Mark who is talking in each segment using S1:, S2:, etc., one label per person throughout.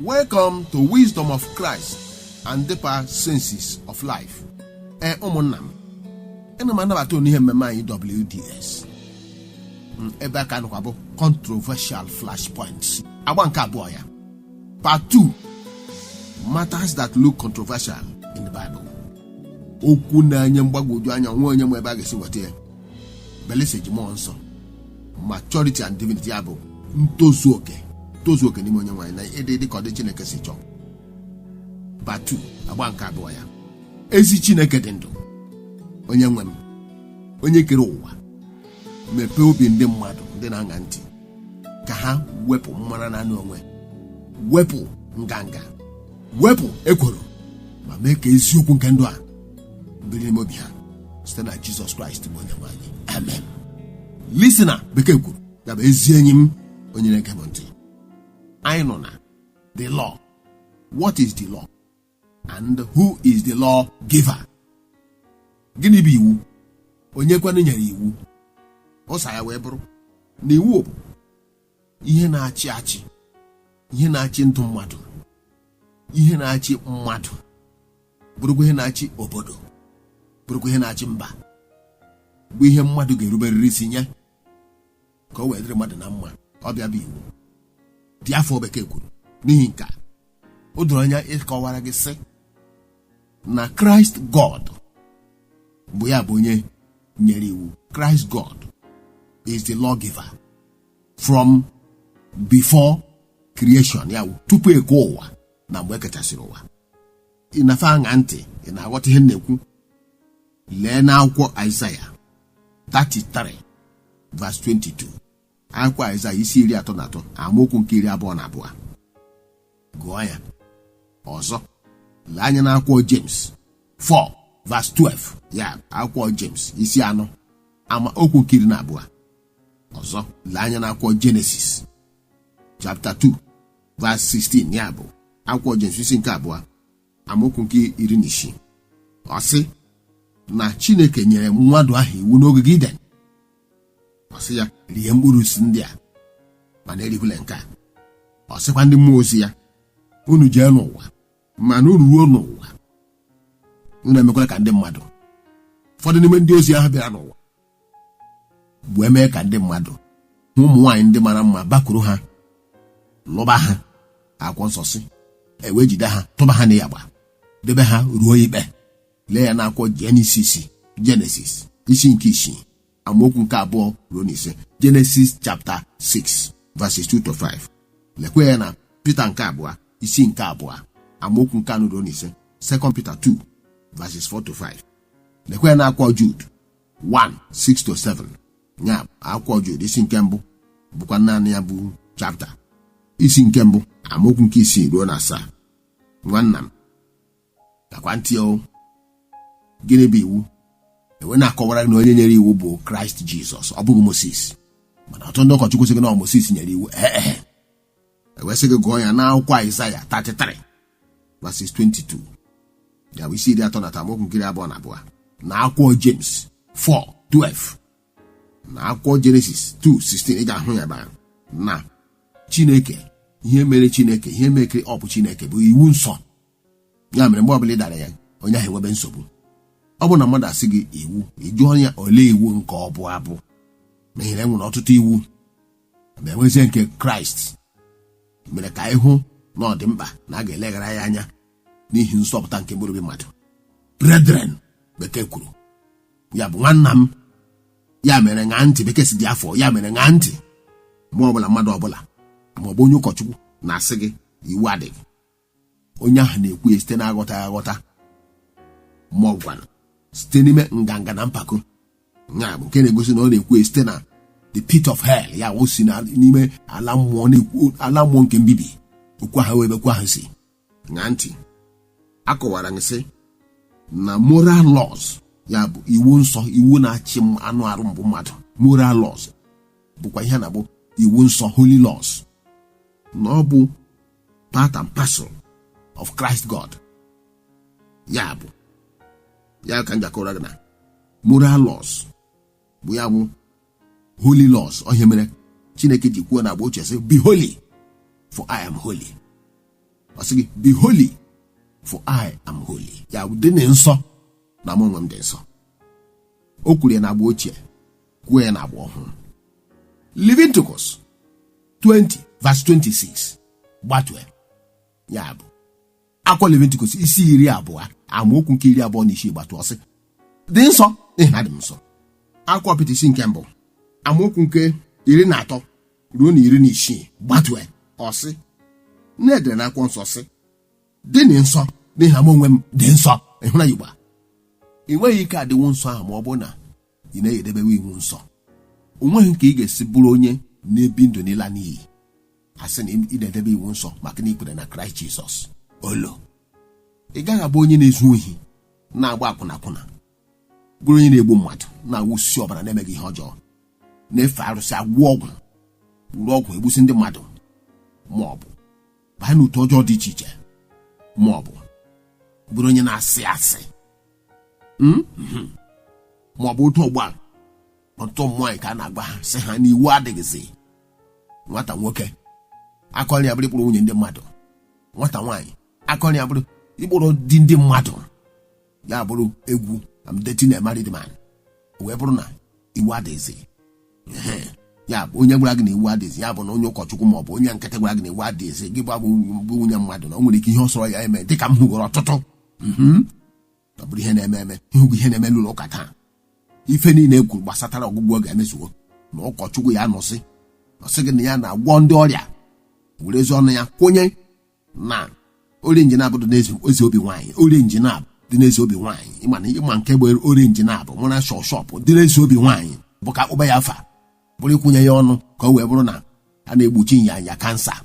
S1: Welcome to Wisdom of Christ and Deeper Senses of Life. Ee, ụmụnna m, ana m anabata unu ihe mmemme anyị WDS. Ebe aka nụkwa bụ Controversial Flashpoints, agba nke abụọ ya, part 2, matters that look controversial in the Bible. Okwu na-enye mgbagwoju anya, nwa onye ma ebe a ga-esi nweta ya belese ji mmụọ nsọ, maturity and divinity, ya bụ ntozu oke, tozu oke n'ime onye nwaanyị na ịdị dị ka ọ dị Chineke si chọọ. Part 2, agba nke abụọ ya. Ezi Chineke dị ndụ, onye nwe m, onye kere ụwa, mepee obi ndị mmadụ ndị na-aṅa ntị ka ha wepụ mmara naanị onwe, wepụ nganga, wepụ ekworo, ma mee ka eziokwu nke ndụ a biri n'ime obi ha, site na Jizọs Kraịst bụ onye nwe anyị. Amen. Listener, bekee kwuru ya bụ ezi enyi m, onye na-ege m ntị, anyị nọ na the law. What is the law and who is the law giver? Gịnị bụ iwu? Onye kwanụ nyere iwu? Ụsa ya wee bụrụ na iwu bụ ihe na-achị achị, ihe na-achị ndụ mmadụ, ihe na-achị mmadụ, bụrụkwa ihe na-achị obodo, bụrụkwa ihe na-achị mba, bụ ihe mmadụ ga-eruberịrị isi nye ka o wee dịrị mmadụ na mma. Ọ bịa bụ iwu dị afọ, bekee kwuru. N'ihi nke a, o doro anya ịkọwara gị sị na Christ God bụ ya bụ onye nyere iwu. Christ God is the lawgiver from before creation, ya bụ tupu eke ụwa na mgbe ekechasịrị ụwa. Ị na-afe aṅa ntị? Ị na-aghọta ihe m na-ekwu? Lee n'akwụkwọ Aịzaya 33 verse 22, akwụkwọ Aịzaya isi 33, amaokwu nke 22, gụọ ya. Ọzọ, lee anya n'akwụkwọ James 4 verse 12, ya akwụkwọ James isi 4, amaokwu nke 12. Ọzọ, lee anya n'akwụkwọ Genesis chapter 2 verse 16, ya bụ akwụkwọ James isi nke 2, amaokwu nke 16. Ọ sị na Chineke nyere mmadụ ahụ iwu n'ogige Iden. Ọ sị ya rie mkpụrụ osisi ndị a, mana erikwula nke a. Ọ sịkwa ndị mmụọ ozi ya, unu jee n'ụwa, mana unu ruo n'ụwa, unu emekwala ka ndị mmadụ. Ụfọdụ n'ime ndị ozi ahụ bịara n'ụwa wee mee ka ndị mmadụ hụ ụmụ nwaanyị ndị mara mma, bakwuru ha, lụba ha. Akwụkwọ nsọ sị ewee jide ha, tụba ha n'ịgba, debe ha ruo ikpe. Lee ya n'akwụkwọ Jenesis, Jenesis isi nke 6, amaokwu nke 2 ruo na 5, Genesis chapter 6 verses 2 to 5. Lekwe ya na Pita nke abụọ isi nke 2, amaokwu nke 4 ruo na 5, 2 Peter 2 verses 4 to 5. Lekwe ya n'akwụkwọ Jude 1 6 to 7, ya akwụkwọ Jude isi nke 1, bụkwa naanị ya bụ chapter, isi nke 1, amaokwu nke 6 ruo na 7. Nwanna m, gakwa ntị o. Gịnị bụ iwu? Enwe na-akọwara gị na onye nyere iwu bụ Kraịst Jizọs, ọ bụghị Moses. Mana ọtụtụ ndị ụkọchukwu sị gị na ọ Moses nyere iwu. Ee, ewesị gị gụọ ya n'akwụkwọ Aịzaya 33 verses 22, ya bụ isi 33, amaokwu nke 22, na akwụkwọ James 4 12, na akwụkwọ Genesis 2 16. Ị ga-ahụ ya ebe na Chineke, ihe mere Chineke, ihe mekere ọ bụ Chineke bụ iwu nsọ. Ya mere, mgbe ọbụla ị dara ya, onye ahụ enwebe nsogbu. Ọ bụ na mmadụ asị gị iwu, ị jụọ ya ole iwu nke ọ bụ abụ, n'ihi na e nwere ọtụtụ iwu, ma enwezie nke Kraịst mere ka anyị hụ na ọ dị mkpa na a ga-eleghara ya anya n'ihi nzọpụta nke mkpụrụ obi mmadụ. Brethren, bekee kwuru, ya bụ nwanna m. Ya mere ṅaa ntị, bekee si dị afọ. Ya mere ṅaa ntị, mgbe ọbụla mmadụ ọbụla ma ọ bụ onye ụkọchukwu na-asị gị iwu adịghị, onye ahụ na-ekwu ya site na-aghọtaghị aghọta, ma ọ gwara site n'ime nganga na mpako, ya bụ nke na-egosi na ọ na-ekwu ya site na the pit of hell, ya o si n'ime ala mmụọ na-ekwu, ala mmụọ nke mbibi. Okwu ahụ ebe okwu ahụ si. Ṅaa ntị, akọwara m sị na moral laws, ya bụ iwu nsọ, iwu na-achị anụ arụ mbụ mmadụ, moral laws bụkwa ihe a na-akpọ iwu nsọ, holy laws, na ọ bụ part and parcel of Christ God. Ya bụ ya ka m ji akọwara gị na moral laws bụ ya bụ holy laws. Ihe mere Chineke ji kwuo na agba ochie sị, "Be holy, for I am holy." Ọ sị gị, "Be holy, for I am holy." Ya bụ, dị na nsọ na mụ onwe m dị nsọ. O kwuru ya na Agba Ochie, kwuo ya na Agba Ọhụrụ. Leviticus 20 verse 26 gbatue. Ya bụ akwa Leviticus isi 20, amaokwu nke 26 gbatu. Ọsị, "Dị nsọ, n'ihi na adị m nsọ." Akwa Pita isi nke mbụ, amaokwu nke 13 ruo na 16 gbatue. Ọsị na-edere n'akwụkwọ nsọ sị, "Dị na nsọ, n'ihi na m onwe m dị nsọ." Ịhụna Igbo a, ị nweghị ike adịwo nsọ ahụ ma ọ bụrụ na ị na-edebewe iwu nsọ. O nweghị ka ị ga-esi bụrụ onye na-ebi ndụ n'ịla n'iyi, asị na ị na-edebe iwu nsọ maka na ikwere na Kraịst Jizọs. Olo ị gaghị abụ onye na-ezu ohi, na-agba akwụna akwụna, bụrụ onye na-egbu mmadụ, na-awụsi ọbara, na-emeghị ihe ọjọọ, na-efe arụsị, agwọ ọgwụ, wuru ọgwụ egbusi ndị mmadụ, ma ọ bụ baa n'otu ọjọọ dị iche iche, ma ọ bụ bụrụ onye na-asị asị, ma ọ bụ otu ọgbọ a ọtụtụ ụmụ nwaanyị ka a na-agba ha, sị ha na iwu adịghịzi. Nwata nwoke akọrọ ya bụrụ ịkpụrụ nwunye ndị mmadụ, nwata nwaanyị akọrọ ya bụrụ ịkpụrụ di ndị mmadụ, ya bụrụ egwu, "I'm dating a married man," wee bụrụ na iwu adịghịzi. Ya bụ onye gwara gị na iwu adịghịzi, ya bụ na onye ụkọchukwu ma ọ bụ onye nkịtị gwara gị na iwu adịghịzi, gị bụ bụ nwunye mmadụ, na o nwere ike ihe ọ sọrọ ya eme, dịka m hụgoro ọtụtụ. Ọ bụrụ ihe na-eme eme, ịhụgo ihe na-eme n'ụlọ ụka taa. Ife niile e kwuru gbasatara ọgwụgwọ ga-emezuo na ụkọchukwu ya nọsị, ọ sị gị na ya na-agwọ ndị ọrịa, were ezi ọnụ ya kwụnye na orange na-abụ dị n'ezi ezi obi nwaanyị, orange na-abụ dị n'ezi obi nwaanyị. Ịma na ịma nke bụ orange na-abụ nwere shop shop dị n'ezi obi nwaanyị, bụ ka akpụba ya afa, bụrụ ịkwụnye ya ọnụ ka o wee bụrụ na a na-egbochi nyanya cancer.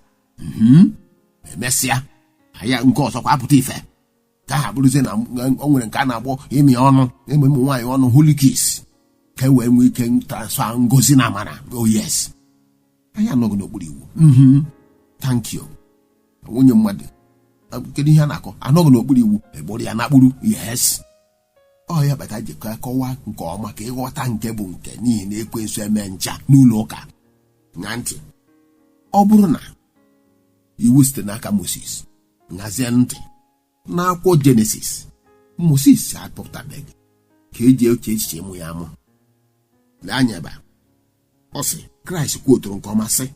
S1: Emesịa ya nke ọzọkwa apụta ife ka ha bụrụzie na o nwere nke a na-agbọ ịmị ọnụ, ịmị ụmụ nwaanyị ọnụ, holy kiss, ka e wee nwee ike transfer ngozi na amara. Oh yes, anyị anọghị n'okpuru iwu. Thank you. Nwunye mmadụ, kedu ihe a na-akọ? Anọghị n'okpuru iwu, egboro ya nakpuru. Yes, ọ ya bata ji kọwaa nke ọma ka ịghọta nke bụ nke, n'ihi na ekwensu eme ncha n'ụlọ ụka na ntị. Ọ bụrụ na iwu site n'aka Moses, ṅazie ntị n'akwụkwọ Jenesis. Moses akpọpụtabeghị ka eji eche echiche ịmụ ya amụ. Lee anya ebe a. Ọ sị Kraịst kwuoturu nke ọma, sị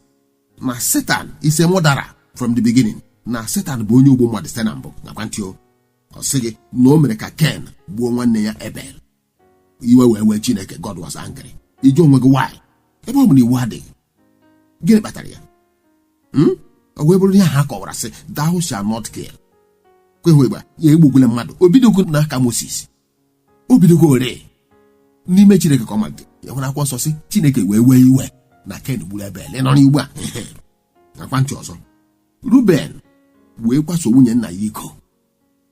S1: na Satan is a murderer from the beginning, na Satan bụ onye ogbu mmadụ site na mbụ. Nakwa ntị o, ọ sị gị na o mere ka Ken gbuo nwanne ya Ebel, iwe wee wee Chineke. God was angry. Iju onwe gị, why? Ebe ọ bụ na iwu adịghị, gịnị kpatara ya? Ọ wee bụrụ ihe ha kọwara, sị, "Thou shall not kill." Kweghị igba ya, egbukwala mmadụ. O bidogo n'aka Moses, o bidogo ore n'ime Chineke ka ọ malite ya. Nwere akwụkwọ nsọ sị Chineke wee wee iwe na Ken gburu Ebel. Ị nọ n'igbe a? Nakwa ntị ọzọ, Ruben wee kwaso nwunye nna ya iko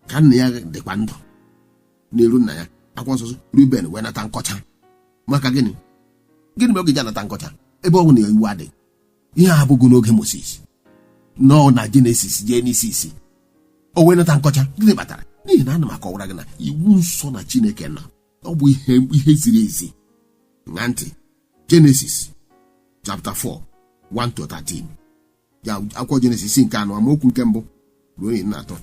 S1: ka nna ya dịkwa ndụ n'elu nna ya. Akwụkwọ nsọ sị Ruben wee nata nkọcha. Maka gịnị? Gịnị mere ọ ga-eji anata nkọcha ebe ọ bụ na iwu adịghị? Ihe a abụghị n'oge Moses nọ na Jenesis jee n'isi isi, o wee nata nkọcha. Gịnị kpatara? N'ihi na ana m akọwara gị na iwu nsọ na Chineke nọ, ọ bụ ihe ziri ezi. Na ntị, Genesis chapter 4 1 to 13, ya akwụkwọ Genesis nke anọ, amaokwu nke mbụ ruo 13,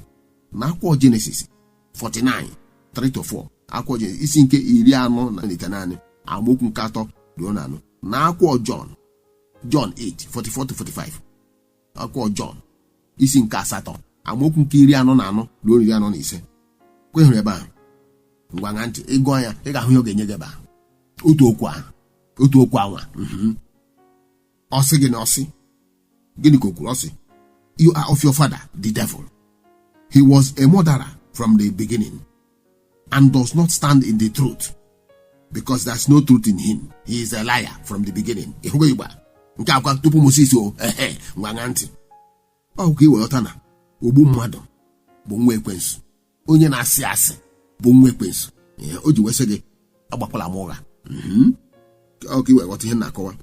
S1: na akwụkwọ Genesis 49 3 to 4, akwụkwọ Genesis isi nke 49, amaokwu nke 3 ruo na 4, na akwụkwọ John 8 44 to 45, akwụkwọ John isi nke 8, amaokwu nke 44 ruo 45. Kweghụrụ ebe ahụ? Ngwa, ṅa ntị, ịgụọ ya, ị ga-ahụ ihe ọ ga-enye gị ebe ahụ. Otu okwu ahụ, otu okwu anwa. Ọ sị gị na, ọ sị gịnị ka o kwuru? Ọ sị, "You are of your father the devil. He was a murderer from the beginning and does not stand in the truth because there's no truth in him. He is a liar from the beginning." Ịhụgo Igbo a? Nke akwa tupu Moses o. Ehe, ngwa, ṅa ntị, ọ ka ị were na ogbu mmadụ bụ nwa ekwensu, onye na-asị asị bụ nwa ekwensu. Ee, o ji wesị gị agbakwala m ụgha. Ọ ka ị wee ghọta ihe m na-akọwa.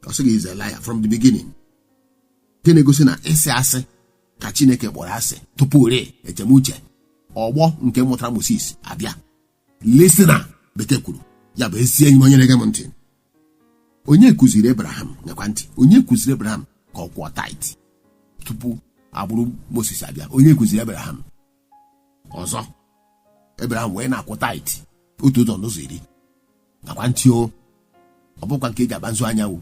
S1: Ọ sị gị is a liar from the beginning, nke na-egosi na ịsị asị ka Chineke kpọrọ asị tupu rie echemuche ọgbọ nke mụtara Moses abịa. Listener, bekee kwuru ya bụ ezi enyi m, onye na-ege m ntị, onye kụziri Abraham, nyekwa ntị, onye kụziri Abraham ka ọ kwụọ tithe tupu Agbụrụ Moses abịa, onye kụziri Abraham ọzọ. Abraham wee na-akwụ tithe, otu ụzọ n'ụzọ 10. Nakwa ntị o, ọ bụkwa nke eji agba nzu anyanwụ,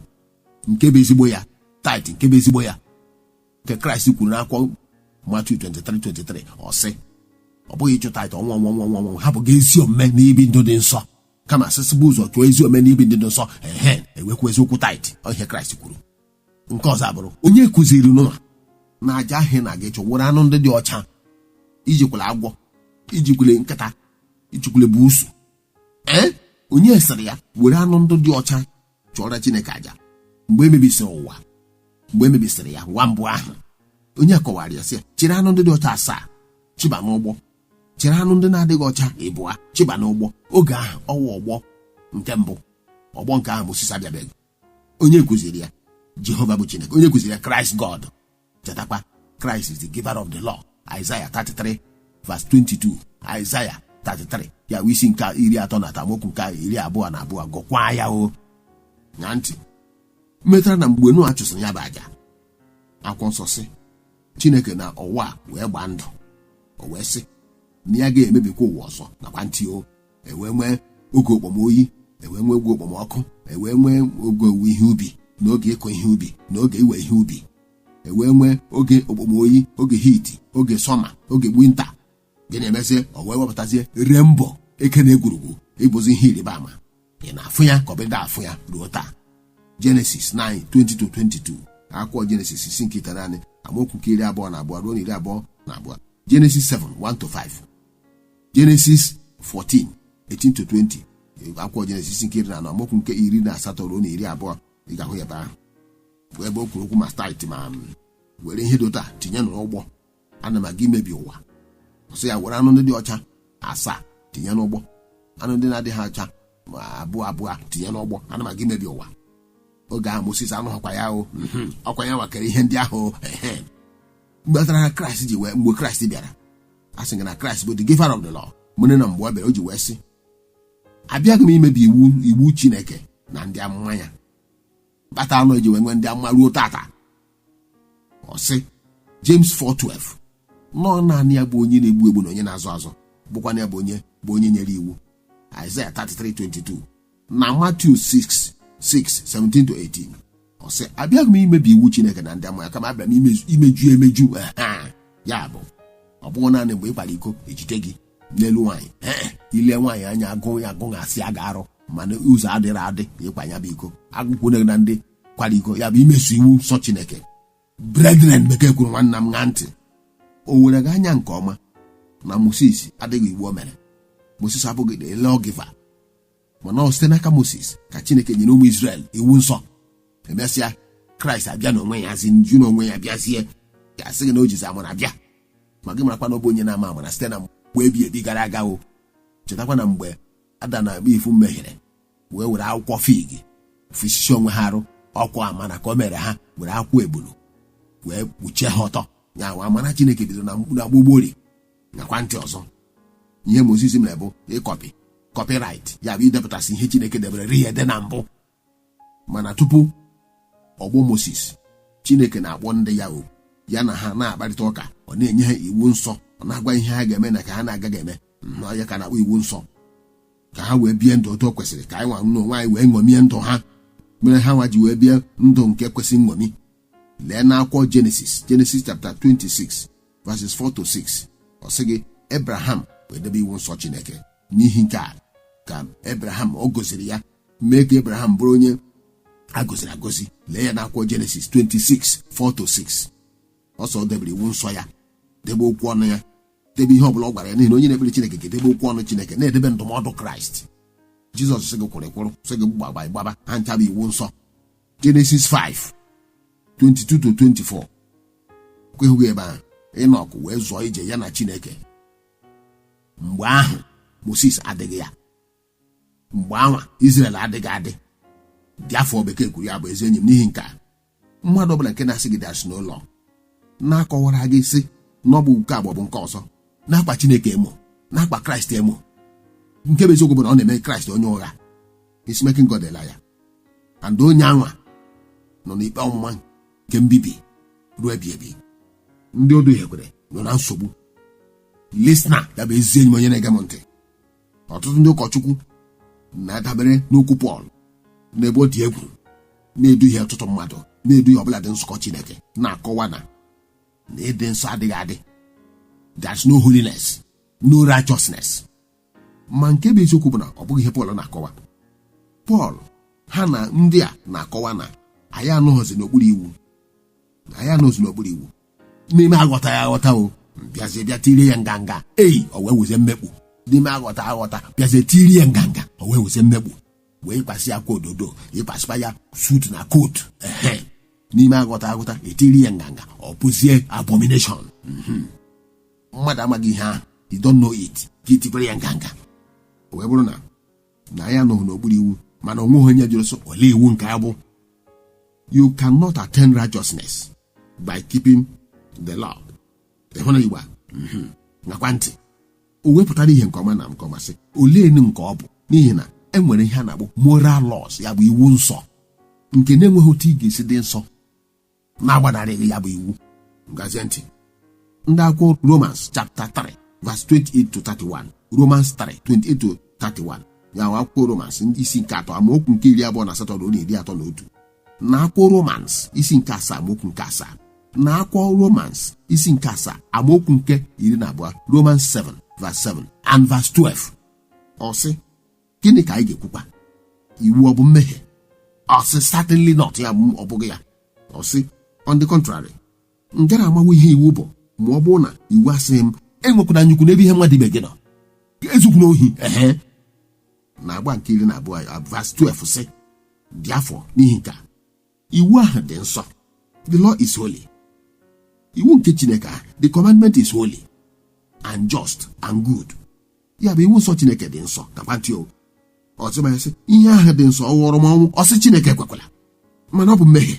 S1: nke bụ ezigbo ya, tithe nke bụ ezigbo ya, nke Kraịst kwuru n'akwụkwọ Matiu 23:23. Ọ sị ọ bụghị ịchụ tithe ọnwa ọnwa ọnwa ọnwa, hapụ gị ezi omume na ibi ndụ dị nsọ, kama asịsịgbu ụzọ chụọ ezi omume na ibi ndụ dị nsọ, ehe, ewekwa eziokwu tithe. Ihe Kraịst kwuru. Nke ọzọ abụrụ, onye kụziri Noa na aja ahụ na gị chụ, were anụ ndị dị ọcha, ijikwala agwọ, ijikwule nkịta, ijikwule buusu? Ee, onye sịrị ya were anụ ndị dị ọcha chụọrọ Chineke aja mgbe emebisịrị ụwa, mgbe emebisịrị ya nwa mbụ ahụ? Onye kọwara ya sị ya chịrị anụ ndị dị ọcha asaa chịba n'ụgbọ, chịrị anụ ndị na-adịghị ọcha ịbụa chịba n'ụgbọ? Oge ahụ ọwụ ọgbọ nke mbụ, ọgbọ nke ahụ Moses abịabeghị. Onye kụziri ya? Jehova bụ Chineke. Onye kụziri ya? Christ God. Chetakwa, Christ is the giver of the law. Isaiah 33 verse 22, Isaiah 33 ya bụ isi nke 33, amaokwu nke 22. Gụkwa ya o na ntị. Metara na mgbe Noa chụsịrị ya bụ aja, akwụkwọ nsọ sị Chineke na ụwa wee gbaa ndụ. O wee sị na ya ga-emebikwa ụwa ọzọ. Nakwa ntị o, ewee nwee oge okpomọkụ, ewee nwee oge okpomọkụ, ewee nwee oge owuwe ihe ubi na oge ịkụ ihe ubi na oge iwe ihe ubi, ewee nwee oge okpomọkụ, oge heat, oge summer, oge winter. Gịnị emezie? O wee wepụtazie rainbow, eke na egwurugwu, ịbụzi ihe ịrịba ama. Ị na-afụ ya ka ọ bụ afụ ya ruo taa. Genesis 9:20-22, akwụkwọ Genesis isi nke 9, amaokwu nke 22 ruo na 22, Genesis 7:1-5, Genesis 14:18-20, akwụkwọ Genesis nke 14, amaokwu nke 18 ruo na 20. Ị ga-ahụ ya ebe ahụ bụ ebe o kwuru okwu ma tithe, ma were ihe dị otu a tinye n'ụgbọ, ana m aga imebi ụwa. Ọsọ ya were anụ ndị dị ọcha asaa tinye n'ụgbọ, anụ ndị na-adịghị ọcha ma abụọ abụọ tinye n'ụgbọ, ana m aga imebi ụwa. Oge ahụ Moses anụghịkwa ya o, ọkwa ya nwakere ihe ndị ahụ mgbe na Kraịst ji wee, mgbe Kraịst bịara, a sị gị na Kraịst bụ the giver of the law. Mene na mgbe ọ bịara, o ji wee sị, abịaghị m imebi iwu Chineke na ndị amụma ya. Kpata anụ eji wee nwee ndị amụma ruo tata. Ọ sị James 4:12, nọọ naanị ya bụ onye na-egbu egbu na onye na-azụ azụ, bụkwa ya bụ onye nyere iwu. Isaiah 33:22 na Matthew 6:6:17-18. Ọ sị abịaghị m imebi iwu Chineke na ndị amụma ya, kama abịa m imeju emeju. Ya bụ, ọ bụghị naanị mgbe ị kwara iko ejide gị n'elu nwaanyị, ile nwaanyị anya, agụ ya agụ, asị a ga-arụ, mana ụzọ adịrị adị ịkwa ya bụ iko. Agụkwune na ndị kwara iko, ya bụ imeso iwu nsọ Chineke. Brethren, bekee kwuru, nwanna m, ṅaa ntị. O were gị anya nke ọma na Moses adịghị iwu o mere? Moses abụghị the lawgiver, mana ọ site n'aka Moses ka Chineke nyere ụmụ Israel iwu nsọ. Emesịa, Kraịst abịa n'onwe ya zi nju n'onwe ya, bịazie ga-asị gị na o jizi amara bịa. Ma gị marakwa na ọ bụ onye na-ama amara site na mgbe ebi ebi gara aga. O chetakwa na mgbe Adam na Ifu mehiere, wee were akwụkwọ fig fisisi onwe ha arụ, ọkwa amara ka o mere ha were akwụkwọ egbulu wee kpuchie ha ọtọ. Ya nwa amara Chineke bidoro na gbogbori. Nakwa ntị ọzọ, ihe Moses mere bụ ịcopy, copyright, ya bụ idepụtasị ihe Chineke debere ri ede na mbụ. Mana tupu ọgbọ Moses, Chineke na-akpọ ndị ya oku, ya na ha na-akparịta ụka, ọ na-enye ha iwu nsọ, ọ na-agwa ihe ha ga-eme na ka ha na-agaghị eme. Ya ka na-akpọ iwu nsọ, ka ha wee bie ndụ otu o kwesịrị, ka anyị nwa n'onwe anyị wee ṅomie ndụ ha mere ha nwa ji wee bie ndụ nke kwesịrị nṅomi. Lee n'akwụkwọ Genesis, Genesis chapter 26 verses 4 to 6. Ọ sị gị Abraham wee debe iwu nsọ Chineke. N'ihi nke a ka Abraham o goziri ya, mee ka Abraham bụrụ onye a goziri agozi. Lee ya n'akwụkwọ Genesis 26 4 to 6. Ọsọ debere iwu nsọ ya, debe okwu ọnụ ya, debe ihe ọbụla ọ gwara ya, n'ihi na onye na-ekpere Chineke ga-edebe okwu ọnụ Chineke, na-edebe ndụmọdụ Kraịst. Jizọs sị gị kwụrụ kwụrụ, sị gị gbagba gbaba, ha ncha bụ iwu nsọ. Genesis 5 22 to 24, kwehụghị ebe ahụ Ịnọk wee zụọ ije ya na Chineke. Mgbe ahụ Moses adịghị ya, mgbe anwa Israel adịghị adị dị afọ. Bekee kwuru ya bụ ezi enyi m. N'ihi nke a, mmadụ ọbụla nke na-asị gị dasị n'ụlọ na-akọwara gị sị na ọ bụ nke abụọ bụ nke ọzọ, na-akpa Chineke emo, na-akpa Kraịst emo, nke bụ eziokwu bụ na ọ na-eme Kraịst onye ụgha. Is making God a liar, and onye anwa nọ n'ikpe ọmụma nke mbibi ruo ebi ebi. Ndị o duhiekwere nọ na nsogbu. Listener, ya bụ ezi enyi m onye na-ege m ntị, ọtụtụ ndị ụkọchukwu na-adabere n'okwu Pọl n'ebe ọ dị egwu, na-eduhie ọtụtụ mmadụ, na-eduhie ọbụla dị nzukọ Chineke, na-akọwa na na ịdị nsọ adịghị adị. There's no holiness, no righteousness. Ma nke bụ eziokwu bụ na ọ bụghị ihe Pọl na-akọwa. Pọl ha na ndị a na-akọwa na anyị anọghịzi n'okpuru iwu, na anyị anọghịzi n'okpuru iwu. N'ime aghọta ya aghọta, o bịazie bịa tirie ya nganga ei, o wee wezie mmekpu. N'ime aghọta aghọta, bịazie tirie ya nganga, o wee wezie mmekpu, wee yịkwasị akwa ododo, yịkwasịkwa ya suit na coat. Ehe, n'ime aghọta aghọta, etiri ya nganga, ọ bụzie abomination. Mmadụ amaghị ihe ahụ, you don't know it, ka itikwere ya nganga, o wee bụrụ na na anyị anọghị n'okpuru iwu. Mana o nweghị onye jụrụ sị, olee iwu nke ya bụ? You cannot attain righteousness by keeping the law. Ịhụ na Igbo a nakwa ntị, o wepụtara ihe nke ọma na nke ọma, sị olee enu nke ọ bụ, n'ihi na e nwere ihe a na-akpọ moral laws, ya bụ iwu nsọ nke na-enweghị otu ị ga-esi dị nsọ na-agbanarịghị ya bụ iwu. Ngazie ntị, ndị akwụkwọ Romans chapter 3 verse 28 to 31, Romans 3 28 to 31, ya bụ akwụkwọ Romans isi nke 3 amaokwu nke 28 ruo na 31, na akwụkwọ Romans isi nke 7 amaokwu nke 7, na akwụkwọ Romans isi nke 7 amaokwu nke 12, Romans 7 verse 7 and verse 12. Ọ sị, gịnị ka anyị ga-ekwukwa? Iwu ọ bụ mmehie? Ọ sị, certainly not. Ya bụ, ọ bụghị ya. Ọ sị, on the contrary, nke na-amawo ihe iwu bụ, ma ọ bụrụ na iwu asịghị m enwekwana anyukwu n'ebe ihe mmadụ ibe gị nọ, ezukwu ohi. Ehe, na agba nke 12 verse 12 sị, dị afọ n'ihi nke a, iwu ahụ dị nsọ, the law is holy, iwu nke Chineke ahụ, the commandment is holy and just and good. Ya bụ, iwu nsọ Chineke dị nsọ. Kakwa ntị o, ọzọ sị, ihe ahụ dị nsọ, ọ ghọrọ m ọnwụ? Ọ sị, Chineke ekwekwala, mana ọ bụ mmehie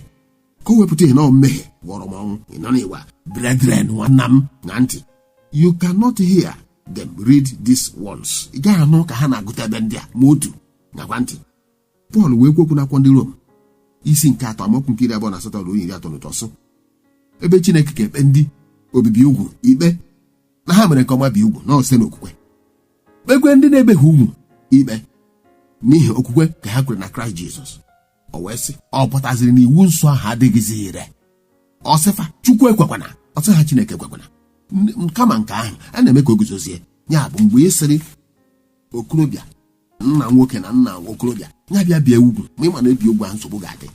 S1: ka o wepụta ihe na ọ mmehie ghọrọ m ọnwụ. Ị nọ n'ịwa, brethren, nwanna m na ntị, you cannot hear them read these ones. Ị gaghị anụ ka ha na-agụta ebe ndị a ma otu. Nakwa ntị, Pọl wee kwekwu n'akwụkwọ ndị Rom isi nke 3 amaokwu nke 28 ruo 31, sị ebe Chineke ga-ekpe ndị obibi ugwu ikpe na ha mere nke ọma bi ugwu na site n'okwukwe, kpekwe ndị na-ebeghị ugwu ikpe n'ihi okwukwe ka ha kwere na Kraịst Jizọs. O wee sị, ọ pụtaziri na iwu nsọ ahụ adịghịzi ire? Ọ sịfa, Chukwu ekwekwana. Ọ sị ha, Chineke ekwekwana. Kama nke ahụ, a na-eme ka o guzozie. Ya bụ, mgbe ị sịrị okorobịa, nna nwoke na nna okorobịa ya bịa bie ugwu, ma ịma na ebi ugwu ahụ, nsogbu ga-adị.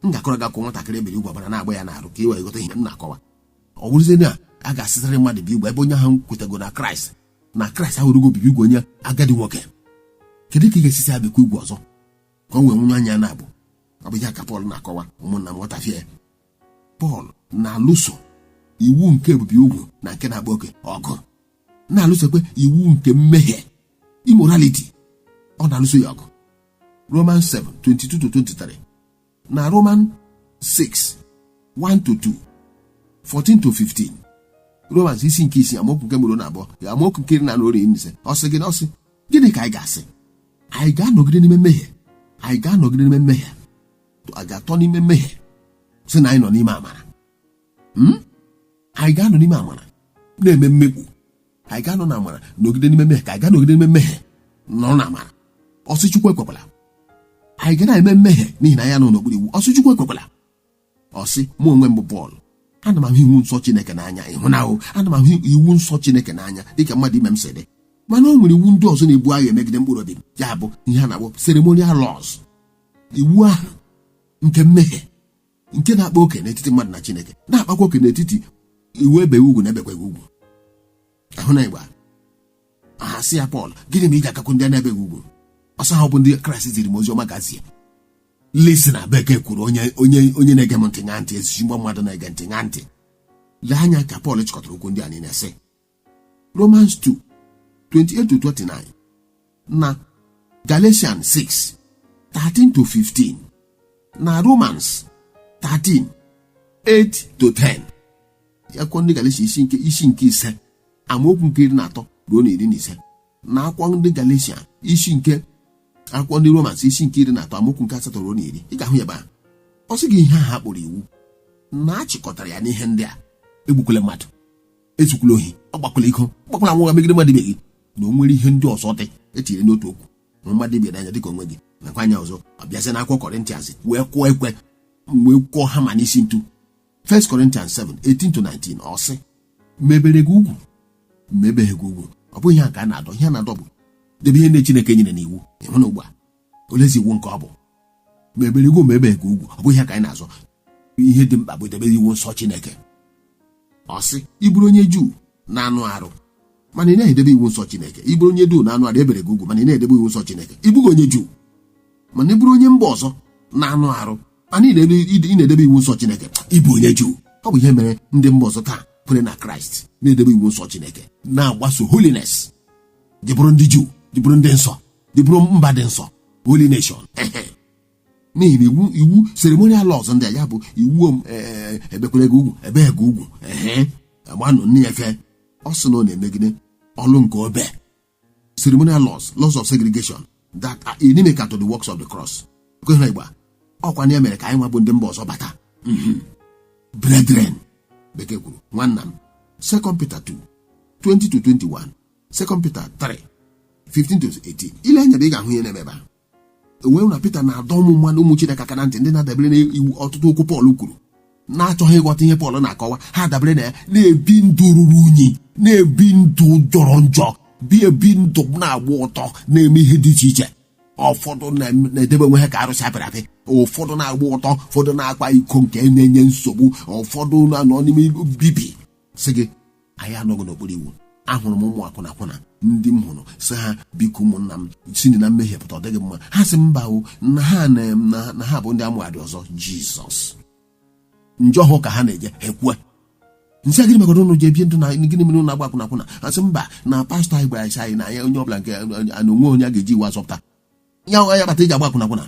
S1: M ga-akọrọ gị akụ nwatakịrị ebiri ugwu, ọbara na-agba ya n'arụ, ka ị wee ghọta ihe m na-akọwa. Ọ bụrụzie na a ga-asịtarị mmadụ bi ugwu, ebe onye ahụ kwetego na Kraịst, na Kraịst ahụrụgo obibi ugwu onye agadi nwoke, kedu ka ị ga-esisi abịakwa ugwu ọzọ ka o nwee nwunye anya na-abụ? Ọ bụ ihe ka Pọl na-akọwa. Ụmụnna m, ghọtafie, Pọl na-alụso iwu nke obibi ugwu na nke na-akpa oke ọgụ, na-alụsokwe iwu nke mmehie, immorality, ọ na-alụso ya ọgụ. Romans 7 22 to 23 na Roman 6 1 to 2, 14 to 15. Romans isi nke 6 amaokwu nke mbụ na abụọ, amaokwu nke 14 ruo 15. Ọ sị gịnị? Ọ sị, gịnị ka anyị ga-asị? Anyị ga-anọgide n'ime mmehie? Anyị ga-anọgide n'ime mmehie? A ga-atọ n'ime mmehie sị na anyị nọ n'ime amara? Anyị ga-anọ n'ime amara na-eme mmekpu? Anyị ga-anọ na amara nọgide n'ime mmehie, ka anyị ga-anọgide n'ime mmehie nọrọ na amara? Ọsị, Chukwu ekwekwala. Anyị ga na-eme mmehie n'ihi na anyị anọ n'okpuru iwu? Ọsị, Chukwu ekwekwala. Ọsị, mụ onwe m bụ Pọl, ana m ahụ iwu nsọ Chineke n'anya. Ịhụnahụ, ana m ahụ iwu nsọ Chineke n'anya dịka mmadụ ime m si dị, mana o nwere iwu ndị ọzọ na-ebu agha emegide mkpụrụ obi m, ya bụ ihe a na-akpọ ceremonial laws, iwu ahụ nke mmehie nke na-akpa oke n'etiti mmadụ na Chineke, na-akpakwa oke n'etiti iwu ebeghị ugwu na ebekwaghị ugwu. Ahụ na Igba aha sị ya, Pọl, gịnị ma iji akakwu ndị a na-ebeghị ugwu? Ọsọ ahụ bụ ndị Kraịst ziri m ozi ọma gazie. Lisi na bekee kwuru, onye onye onye na-ege m ntị, ṅaa ntị. Ezigbo mmadụ na-ege ntị, ṅaa ntị. Lee anya ka Pọl chịkọtara okwu ndị a niile, sị Romans 2 28 to 29 na Galatians 6 13 to 15 na Romans 13 8 to 10. Akwụkwọ ndị Galatia isi nke 5 amaokwu nke 13 ruo na 15, na akwụkwọ ndị Galatia isi nke, akwụkwọ ndị Romans isi nke 13 amaokwu nke 8 ruo na 10, ị ga-ahụ ya ebe ahụ. Ọ sị gị, ihe ahụ a kpọrọ iwu na a chịkọtara ya n'ihe ndị a. Egbukwala mmadụ, ezukwala ohi, ọgbakwala iko, gbakwala nwa megide mmadụ ibe gị, na o nwere ihe ndị ọzọ dị etinyere n'otu okwu, hụ mmadụ ibe n'anya dịka onwe gị. Nakwa anya ọzọ, ọ bịazie n'akwụkwọ Kọrịntians wee kụọ ekwe mgbe kụọ hama n'isi ntu. 1 Corinthians 7 18 to 19, ọ sị, mebere gị ugwu, mebeghị gị ugwu, ọ bụghị ihe a ka a na-adọ. Ihe a na-adọ bụ debe ihe ndị Chineke nyere n'iwu. Ịhụ na ugbu a, olezi iwu nke ọ bụ mebere ugwu, mebeghị gị ugwu, ọ bụghị ihe ka anyị na-azọ. Ihe dị mkpa bụ debe iwu nsọ Chineke. Ọ sị, ị bụrụ onye Juu na-anụ arụ mana ị na-edebe iwu nsọ Chineke, ị bụrụ onye Juu na-anụ arụ, ebere gị ugwu, mana ị na-edebe iwu nsọ Chineke, ị bụghị onye Juu. Mana ị bụrụ onye mba ọzọ na-anụ arụ mana ị na-edebe iwu nsọ Chineke, ị bụ onye Juu. Ọ bụ ihe mere ndị mba ọzọ taa kwere na Kraịst, na-edebe iwu nsọ Chineke, na-agbaso holiness, dị bụrụ ndị Juu, dị bụrụ ndị nsọ, dị bụrụ mba dị nsọ, holy nation. N'ihi na iwu ceremonial laws ndị a, ya bụ iwu ebekwere gị ugwu, ebeghị gị ugwu, ehe, agbanụ nne ya efe, ọ sị na ọ na-emegide ọlụ nke obe. Ceremonial laws, laws of segregation that are inimical to the works of the cross. Kweghị Igbo, ọkwa na ya mere ka anyị nwa bụ ndị mba ọzọ bata. Brethren, bekee kwuru, nwanna m. 2 Peter 2 20 to 21, 2 Peter 3 15 to 18. Ile anya bụ ị ga-ahụ ihe na-eme ebe a. Enwe na Peter na-adọ ụmụ mmadụ, ụmụ Chineke aka na ntị, ndị na-adabere n'iwu ọtụtụ okwu Pọl kwuru, na-achọghị ịghọta ihe Pọl na-akọwa. Ha dabere na ya, na-ebi ndụ ruru unyi, na-ebi ndụ jọrọ njọ, bi ebi ndụ na-agba ụtọ, na-eme ihe dị iche iche. Ụfọdụ na-edebe onwe ha ka arụsị apịrị apị, ụfọdụ na-agba ụtọ, ụfọdụ na-akpa iko nke na-enye nsogbu, ụfọdụ na-anọ n'ime bibi. Sị gị, anyị anọghị n'okpuru iwu. Ahụrụ m ụmụ akwụna akwụna ndị m hụrụ, sị ha, "Biko ụmụnna m, si na mmehie pụta, ọ dịghị mma." Ha sị mba o, na ha na ha bụ ndị amụgharị ọzọ Jizọs. Njọ hụ ka ha na-eje, ha ekwue nsị, "Gịnị megoro ụnụ ji ebi ndụ na gịnị mere ụnụ agba akwụna akwụna?" Ha sị mba, na pastọ anyị gwara anyị na ya onye ọbụla nke na onwe onye a ga-eji iwu azọpụta ya, ya kpata iji agba akwụna akwụna.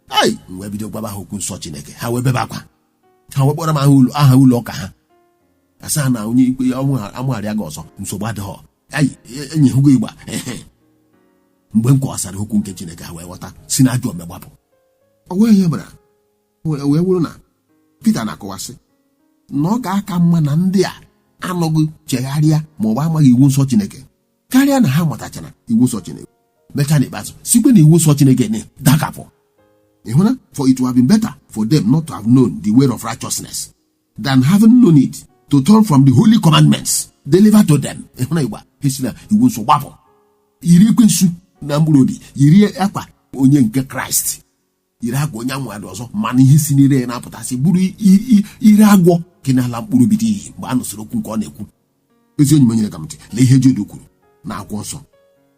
S1: Ai, m wee bido gwaba ha okwu nsọ Chineke, ha wee bebe akwa, ha wee kpọrọ m aha ụlọ ụka ha, asa na onye ikpe ya amụgharịa gị ọzọ, nsogbu adịghọ. Ayi enyi hụgo igba. Mgbe m kọwasara okwu nke Chineke, ha wee ghọta, si na ajọ ome gbapụ. Ọ nweghị ihe mere wee wụrụ na Pita na-akọwasị na ọ ga-aka mma na ndị a anọghị chegharịa ma ọ bụ amaghị iwu nsọ Chineke, karịa na ha matachara iwu nsọ Chineke, mechaa n'ikpeazụ sikwe na iwu nsọ Chineke na dakapụ. Ị hụ na, for it would have been better for them not to have known the way of righteousness than having known it to turn from the holy commandments delivered to them. Ị hụ na igba esi na iwu nsọ gbapụ, yiri ekwensu na mkpụrụ obi, yiri akwa onye nke Kraịst, yiri akwa onye anwụ ọzọ, mana ihe si n'ire ya na-apụtasị bụrụ ire agwọ nke na-ala mkpụrụ obi dị iyi. Mgbe a nụsịrị okwu nke ọ na-ekwu, ezi enyi m nyere ka m ntị, lee ihe Jude kwuru na akwụkwọ nsọ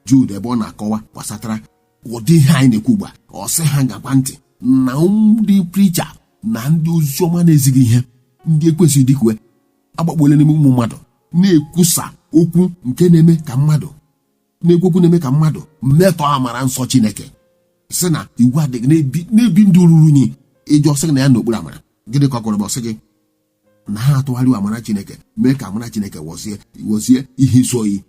S1: Jude, ebe ọ na-akọwa gbasatara ụdị ihe anyị na-ekwu ugbu a. Ọ sị ha gakwa ntị na ndị preacher na ndị oziọma na-ezighị ihe, ndị ekwesịghị dịkwe agbakpuola n'ime ụmụ mmadụ, na-ekwusa okwu nke na-eme ka mmadụ na-ekwu okwu na-eme ka mmadụ mmetọ amara nsọ Chineke, sị na iwu adịghị, na-ebi ndụ ruru unyi. Ịjụ, sị na ya n'okpuru amara. Gịnị ka ọ gwara? Bụ sị gị na ha atụgharịwa amara Chineke, mee ka amara Chineke wọzie ihe isu oyi.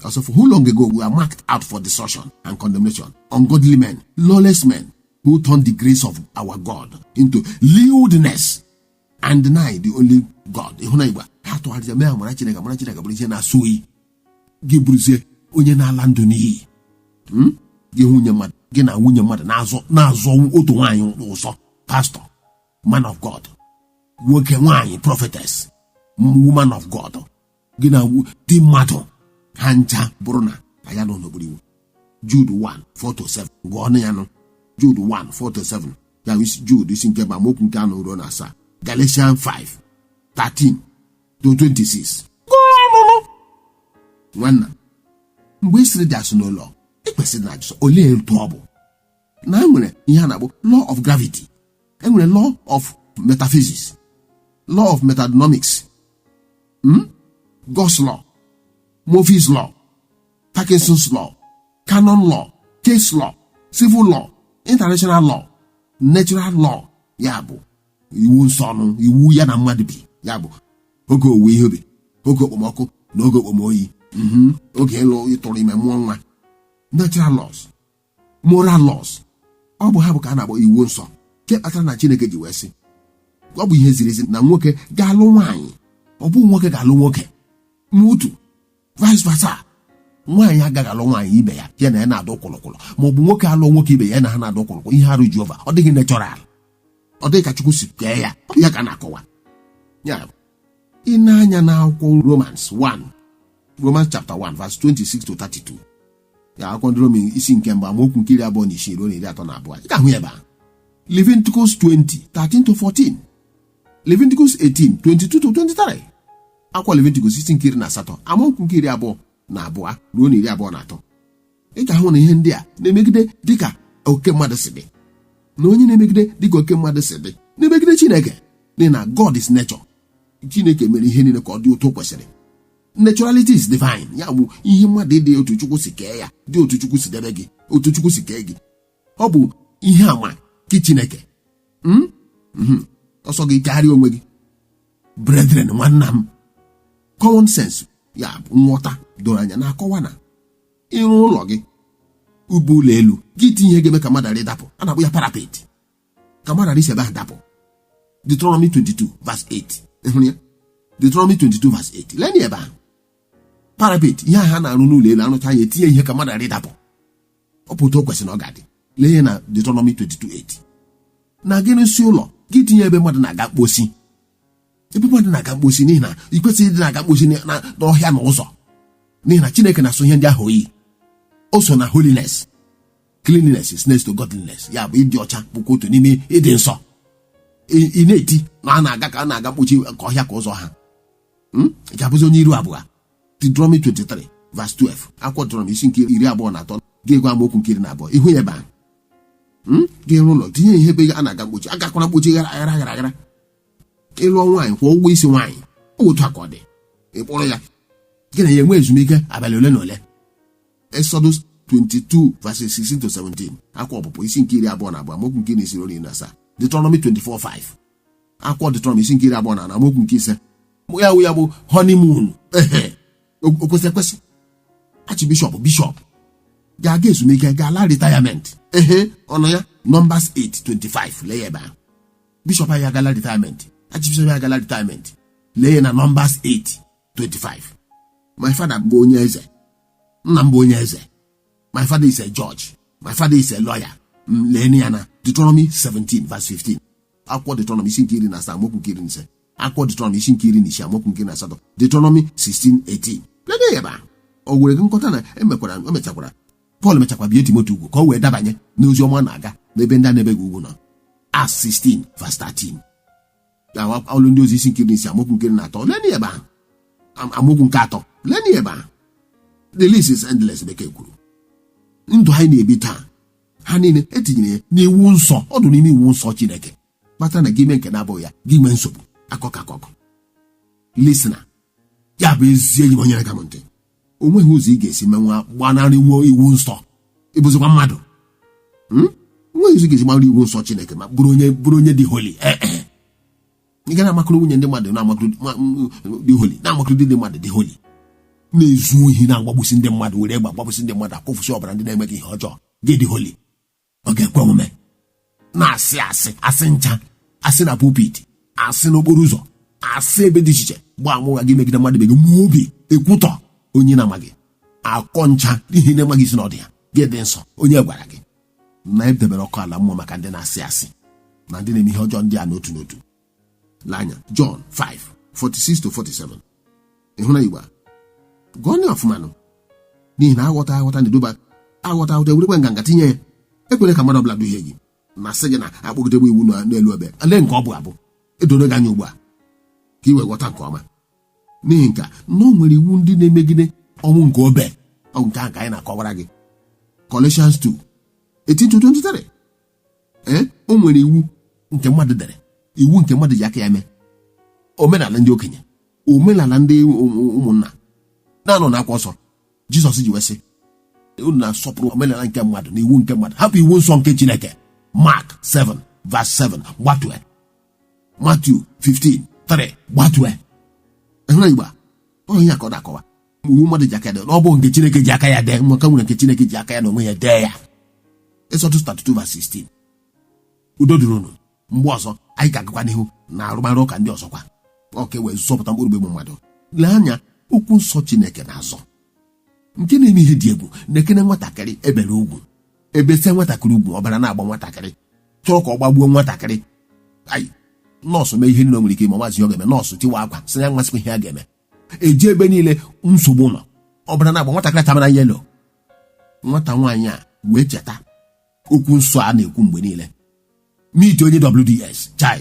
S1: Also, for who long ago we are marked out for destruction and condemnation, ungodly men, lawless men, who turn the grace of our God into lewdness and deny the only God. Ịhụ na Igbo ha tụgharịa mee amara Chineke, amara Chineke bụrụ ihe na-asụ oyi, gị bụrụzie onye na-ala ndụ n'iyi. Gị nwunye mmadụ, gị na nwunye mmadụ na-azọ otu nwaanyị ụzọ, pastor, man of God, nwoke, nwaanyị, prophetess, woman of God, gị na di mmadụ, ha ncha bụrụ na anya nọ n'okpuru iwu. Jude 1 4 to 7, gụọ ọnụ ya nụ. Jude 1 4 to 7, ya bụ isi Jude, isi nke ma amaokwu nke 4 ruo na 7. Galatians 5 13 to 26, gụọ ọnụnụ. Nwanna, mgbe ị sịrị dị asụ n'ụlọ, ị kwesịrị na ajụsọ olee etu ọ bụ na e nwere ihe a na-akpọ law of gravity, e nwere law of metaphysics, law of metadynamics, Gauss law, Murphy's law, Parkinson's law, canon law, case law, civil law, international law, natural law, ya bụ iwu nsọ ọnụ, iwu ya na mmadụ bi, ya bụ oge owuwe ihe ubi, oge okpomọkụ na oge okpomoyi, oge ịlụ, ịtụrụ ime, mụọ nwa, natural laws, moral laws. Ọ bụ ha bụ ka a na-akpọ iwu nsọ, nke kpatara na Chineke ji wee sị ọ bụ ihe ziri ezi na nwoke ga-alụ nwaanyị. Ọ bụ nwoke ga-alụ nwoke ma otu vice versa. Nwaanyị agaghị alụ nwaanyị ibe ya, ya na ya na-adụ kwụlụkwụlụ, ma ọ bụ nwoke alụ nwoke ibe ya na ha na-adụ kwụlụkwụlụ. Ihe arụ Jehova, ọ dịghị natural, ọ dịghị ka Chukwu si kee ya. Ọ bụ ya ka a na-akọwa ya. Ị na-anya n'akwụkwọ Romans 1, Romans chapter 1 verse 26 to 32, ya akwụkwọ ndị Roman isi nke mbụ, amaokwu nke 26 ruo na 32, ị ga-ahụ ya ebe a. Leviticus 20 13 to 14, Leviticus 18 22 to 23, akwụkwọ Leviticus isi nke 18, amaokwu nke 22 ruo na 23, ị ga-ahụ na ihe ndị a na-emegide dịka oke mmadụ si dị, na onye na-emegide dịka oke mmadụ si dị na-emegide Chineke, n'ihi na God is nature. Chineke mere ihe niile ka ọ dị otu o kwesịrị. Naturality is divine. Ya bụ ihe mmadụ dị otu Chukwu si kee ya, dị otu Chukwu si debe gị, otu Chukwu si kee gị, ọ bụ ihe àmà nke Chineke. Ọsọ gị kegharịa onwe gị. Brethren, nwanna m, common sense, ya bụ nghọta doro anya, na-akọwa na ịrụ ụlọ gị, ube ụlọ elu gị, tinye ihe ga-eme ka mmadụ ghara ịdapụ, a na-akpọ ya parapet, ka mmadụ ghara isi ebe ahụ dapụ. Deuteronomy 22 verse 8, ị hụrụ ya? Deuteronomy 22 verse 8, lee ebe ahụ. Parapet, ihe ahụ a na-arụ n'ụlọ elu, arụcha ya, etinye ihe ka mmadụ ghara ịdapụ. Ọ pụta o kwesịrị na ọ ga-adị. Lee ihe na Deuteronomy 22:8. Na gịnị si ụlọ gị tinye ebe mmadụ na-aga mkposi, ebe mmadụ na-aga mkposi, n'ihi na ị kwesịghị ịdị na-aga mkposi n'ọhịa na ụzọ, n'ihi na Chineke na-asụ ihe ndị ahụ oyi. O so na holiness. Cleanliness is next to godliness. Ya bụ ịdị ọcha bụkwa otu n'ime ịdị nsọ. Ị na-eti na a na-aga ka a na-aga mkpochi ka ọhịa ka ụzọ ha. Ị ga-abụzi onye iru abụọ. Deuteronomy 23 verse 12, akwụkwọ Deuteronomy isi nke 23, ga-egwu amaokwu nke 12, ihu ya ebe ahụ. Ga-eru ụlọ, tinye ihe ebe a na-aga mkpochi, agakwara mkpochi ghara aghara aghara aghara. Ịlụọ nwaanyị, kwụọ ụgwọ isi nwaanyị. Ọ otu a ka ọ dị. Ị kpọrọ ya, gị na ya enwe ezumike abalị ole na ole. Exodus 22 verses 16 to 17, akwa Ọpụpụ isi nke 22, amaokwu nke 16 ruo 17. Deuteronomy 24 5, akwụkwọ Deuteronomy isi nke 24, amaokwu nke 5. Ya wụ ya bụ honeymoon. Ehe, o kwesịrị ekwesị. Archbishop, bishọp ga-aga ezumike, ga-ala retirement. Ehe, ọnụ ya Numbers 8:25, lee ya ebe ahụ. Bishọp anyị agala retirement, archbishop anyị agala retirement, lee ya na Numbers 8:25. My father bụ onye eze, nna m bụ onye eze. My father is a judge, my father is a lawyer. Lee ya na Deuteronomy 17 verse 15, akwụkwọ Deuteronomy isi nke 17, amaokwu nke 15, akwụkwọ Deuteronomy isi nke 16, amaokwu nke 18, Deuteronomy 16:18, lee ya ebe ahụ. O were gị nkọta na emekwara emechakwara Pọl mechakwa bie Timoti ugwu ka o wee dabanye n'ozi ọma na-aga n'ebe ndị a na-ebeghị ugwu nọ. Acts 16 verse 13, ọlụ ndị ozi isi nke 16, amaokwu nke 13, lee ya ebe ahụ. Amaokwu nke 3, lee ya ebe ahụ. The list is endless. Bekee kwuru ndụ anyị na-ebi taa, ha niile etinyere ya n'iwu nsọ. Ọ dị n'ime iwu nsọ Chineke, kpatara na gị mee nke na-abụghị ya, gị nwee nsogbu akọkọ akọkọ. Listener, ya bụ ezi enyi m onye na-ege m ntị, o nweghị ụzọ ị ga-esi menwa gbanarị iwu nsọ. Ịbụzikwa mmadụ, nweghị ụzọ ị ga-esi gbanarị iwu nsọ Chineke ma bụrụ onye dị holy. Ee, ị ga na-amakụrụ nwunye ndị mmadụ, na-amakụrụ dị holy, na-amakụrụ ndị mmadụ dị holy, na-ezu ohi, na-agbagbusi ndị mmadụ, were egbe agbagbusi ndị mmadụ, akwụfụsị ọbara ndị na-emeghị ihe ọjọọ, gị dị holy? Ọ ga-ekwe omume? Na-asị asị, asị ncha, asị na pulpit, asị n'okporo ụzọ, asị ebe dị iche iche, gbaa amụgha gị megide mmadụ ibe gị, mụọ obi ekwutọ onye na-amaghị akọ ncha, n'ihi na-enweghị isi na ọ dị ya, gị dị nsọ? Onye gwara gị na edebere ọkụ ala mmụọ maka ndị na-asị asị na ndị na-eme ihe ọjọọ ndị a n'otu n'otu? Lee anya John 5 46 to 47. Ịhụ na Igbo a gụọ ndị ọfụmanụ, n'ihi na aghọta aghọta na-eduba aghọta aghọta. Ewerekwe nganga tinye ya. Ekwere ka mmadụ ọbụla duhie gị na sị gị na akpọgidegbe iwu n'elu ebe. Lee nke ọ bụ abụ edoro gị anya ugbu a ka ị wee ghọta nke ọma, n'ihi nke a na o nwere iwu ndị na-emegide ọnwụ nke obe. Ọ bụ nke ahụ ka anyị na-akọwara gị. Colossians 2 18 to 23. Ee, o nwere iwu nke mmadụ dere, iwu nke mmadụ ji aka ya mee, omenala ndị okenye, omenala ndị ụmụnna na-anọ n'akwa nsọ. Jizọs ji wee sị, unu na-asọpụrụ omenala nke mmadụ na iwu nke mmadụ, hapụ iwu nsọ nke Chineke. Mark 7 verse 7 gbatue, Matthew 15 3 gbatue. Ịhụna Igbo a, ọ ihe a ka ọ na-akọwa. Iwu mmadụ ji aka ya dee, na ọ bụ nke Chineke ji aka ya dee, maka nwere nke Chineke ji aka ya na onwe ya dee ya. Exodus 32 verse 16. Udo dịrị unu. Mgbe ọzọ anyị ga-agakwa n'ihu na arụmarụ ụka ndị ọzọkwa. Ọ ka e wee zọpụta mkpụrụ obi mmadụ. Lee anya, okwu nsọ Chineke na-azọ nke na-eme ihe dị egwu. Na-ekene nwatakịrị ebere ugwu, ebesia nwatakịrị ugwu, ọbara na-agba nwatakịrị, chọrọ ka ọ gbagbuo nwatakịrị. Ayi, nọọsụ mee ihe niile o nwere ike ime, ọmazi ihe ọ ga-eme. Nọọsụ tiwa akwa, sị ya nmasịkwa ihe a ga-eme. Eji ebe niile nsogbu nọ, ọbara na-agba nwatakịrị, tamara yellow. Nwata nwaanyị a wee cheta okwu nsọ a na-ekwu mgbe niile n'ite onye WDS chai.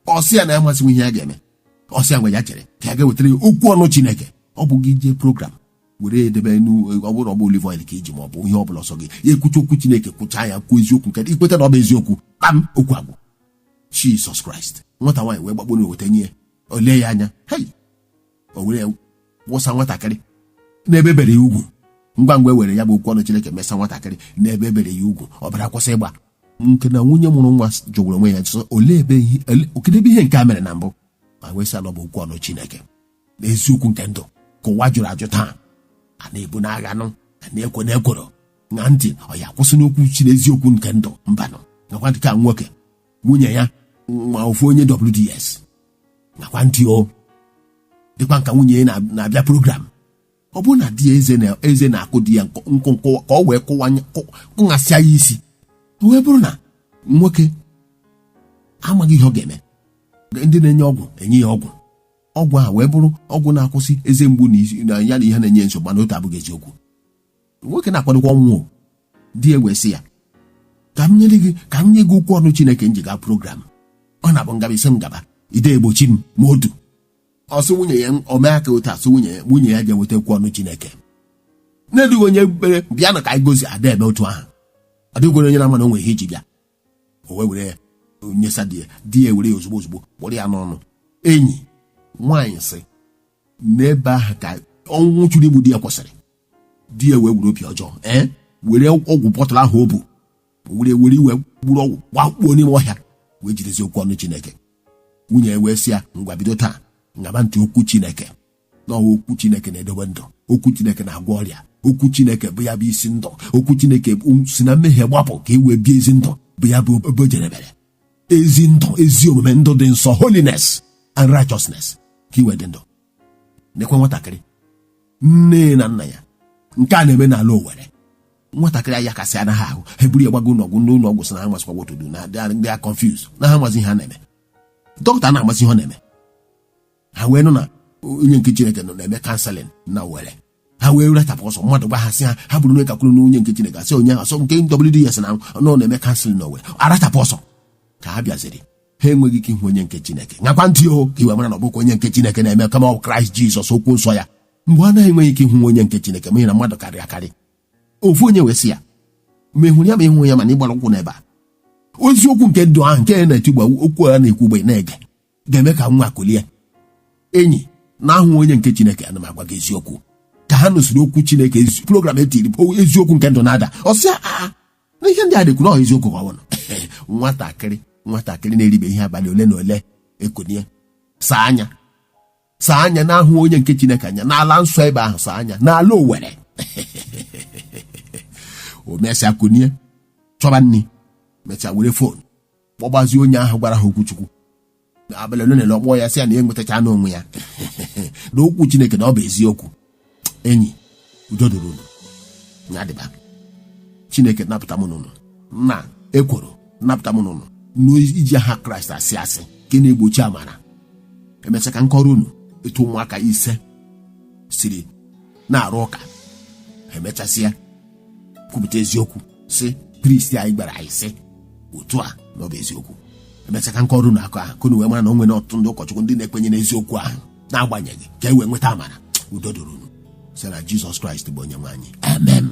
S1: Ọsị ya na ya amasịghị ihe ya ga-eme. Ọsị ya ngwa, ya chere ka ya ga-ewetara ya okwu ọnụ Chineke. Ọ bụ gị jee program were edebe ọ bụrụ ọ bụ olive oil ka iji ma ọ bụ ihe ọ bụla ọsọ gị ya ekwucha okwu Chineke, kwuchaa ya, kwuo eziokwu nke ikweta na ọ bụ eziokwu kpam, okwu agwụ. Jizọs Kraịst. Nwata nwaanyị wee gbakpọ na weta nye ya, o lee ya anya, hei, o were ya wụsa nwatakịrị n'ebe ebere ya ugwu. Ngwa ngwa e were ya bụ okwu ọnụ Chineke mesa nwatakịrị n'ebe ebere ya ugwu, ọbara kwụsị ịgba. Nke na nwunye mụrụ nwa jụgburu onwe ya sị, olee ebe ihe kedu ebe ihe nke a mere na mbụ? Ma wee sị, bụ okwu ọnụ Chineke na eziokwu nke ndụ ka ụwa jụrụ ajụ taa. A na-ebu n'agha nụ, a na-ekwo na ekworo na ntị ọ ya kwụsị n'okwu chi na eziokwu nke ndụ mbanụ. Nakwa ntị ka nwoke nwunye ya nwa ofu onye WDS nakwa ntị o dịkwa nka nwunye ya na-abịa program. Ọ bụrụ na di ya eze na-akụ di ya nkụ nkụ ka ọ wee kụghasịa ya isi, o wee bụrụ na nwoke amaghị ihe ọ ga-eme. Ndị na-enye ọgwụ enye ya ọgwụ, ọgwụ ahụ wee bụrụ ọgwụ na-akwụsị eze mgbu na isi na ya na ihe na-enye nsogbu, mana otu abụghị eziokwu. Nwoke na-akwadokwa ọnwụ. Di ya wee sị ya, ka m nyere gị, ka m nye gị okwu ọnụ Chineke m ji gaa program. Ọ na-abụ ngaba isi m gaba ide egbochi m ma otu ọsị nwunye ya o mee aka otu asị nwunye ya. Nwunye ya je weta okwu ọnụ Chineke na-edughị onye ekpere bịa na ka anyị gozi ada eme otu ahụ. Ọ dịghị onye na-ama na o nwere ihe iji bịa. O wee were ya nyesa di ya. Di ya were ya ozugbo ozugbo kpụrụ ya n'ọnụ. Enyi nwaanyị sị n'ebe ahụ ka ọnwụ chụrụ igbu di ya kwụsịrị. Di ya wee were obi ọjọọ ee were ọgwụ bọtụlụ ahụ o bu were were iwe gburu ọgwụ gbakpuo n'ime ọhịa wee jidezi okwu ọnụ Chineke. Nwunye ya wee sị ya, ngwa, bido taa ngaba ntị okwu Chineke. Na okwu Chineke na-edobe ndụ, okwu Chineke na-agwọ ọrịa, okwu Chineke bụ ya bụ isi ndụ, okwu Chineke si na mmehie gbapụ ka e wee bie ezi ndụ, bụ ya bụ ebe o jedebere ezi ndụ, ezi omume, ndụ dị nsọ, holiness and righteousness, ka i wee dị ndụ. Nekwe nwatakịrị, nne na nna ya, nke a na-eme n'ala Owere. Nwatakịrị aya kasị anaghị ahụ, ha eburu ya gbago ụlọọgwụ. Ndị ụlọọgwụ sị na ha masịkwa wotodu na ndị a confuse, na ha amazi ihe ha na-eme. Dọkịta na-amazi ihe ọ na-eme. Ha wee nụ na onye nke Chineke nọ na-eme counselling na Owere. Ha wee rechapụ ọsọ. Mmadụ gwa ha sị ha, ha bụrụ na kakwuru na onye nke Chineke, asị onye ahụ asọ nke WDS na nọ na-eme counselling na Owere. Arachapụ ọsọ ka ha bịaziri, ha enweghị ike ịhụ onye nke Chineke. Nyakwa ntị o, ka iwe mara na ọ bụkwa onye nke Chineke na-eme, kama ọ bụ Kraịst Jizọs, okwu nsọ ya. Mgbe a naghị enweghị ike ịhụ onye nke Chineke n'ihi na mmadụ karịrị akarị, ofu onye wee sị ya, ma ị hụrụ ya ma ịhụ ya, mana ịgbara ụkwụ n'ebe a, oziokwu nke ndụ ahụ nke na-eti ugbu okwu a na-ekwu ugbe na-ege ga-eme ka nwa kulie. Enyi na-ahụ onye nke Chineke, ana m agwa gị eziokwu, ka ha nụsịrị okwu Chineke, program etiri eziokwu nke ndụ na-ada, ọ sị a na ihe ndị a dịkwu na eziokwu ka ọ bụrụ. Nwatakịrị na-eribe ihe abalị ole na ole ekunie, saa anya, saa anya na-ahụ onye nke Chineke anya n'ala nsọ ebe ahụ, saa anya n'ala Owere. O mesịa kunie chọba nri, mechaa were phone kpọgbazie onye ahụ gwara ha okwuchukwu abalị ole na ole. Ọkpọ ya, sị ya na ya enwetacha n'onwe ya na okwu Chineke na ọ bụ eziokwu. Enyi, udo dịrị unu. Ya dịba. Chineke napụta m n'ụnụ na ekworo, napụta m n'ụnụ n'iji aha Kraịst asị asị nke na-egbochi amara. Emesịa ka nkọrọ unu etu ụmụaka 5 siri na-arụ ụka, emechasịa kwupụta eziokwu, si priest anyị gwara anyị sị otu a na ọ bụ eziokwu. Emesịa ka nkọrọ unu akụ ahụ ka unu wee mara na o nwere ọtụtụ ndị ụkọchukwu ndị na-ekwenye n'eziokwu ahụ n'agbanyeghị, ka e wee nweta amara. Udo dịrị unu site na Jizọs Kraịst bụ onye nwe anyị. Amen.